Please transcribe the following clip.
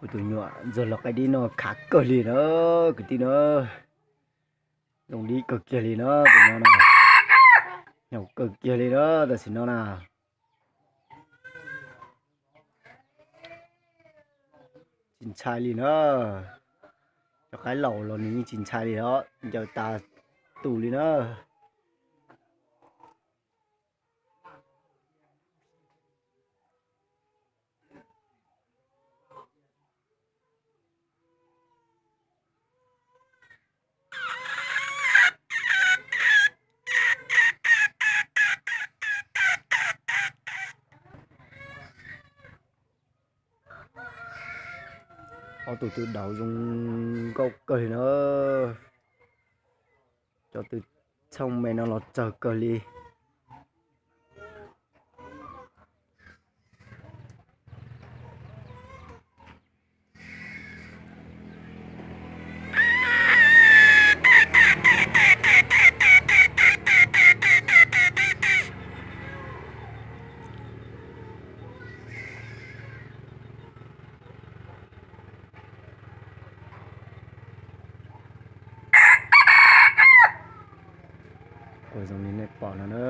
Kuv tus nyuam ntxuag los qaib dib no khav kawg li na, kwv tij na. Zoo dib kawg kiag li na, tus no na. Nyaum kawg kiag li na, tam sim no na. Tsis ntshai li na. Cov qaib laus los nws yeej tsis ntshai li os, ncaws tas tus li na. Ob tug twb daus zoo nkauj kawg li na. Cov twb txhooj me no los tsawg kawg li. Kuj zoo li nej pom no na.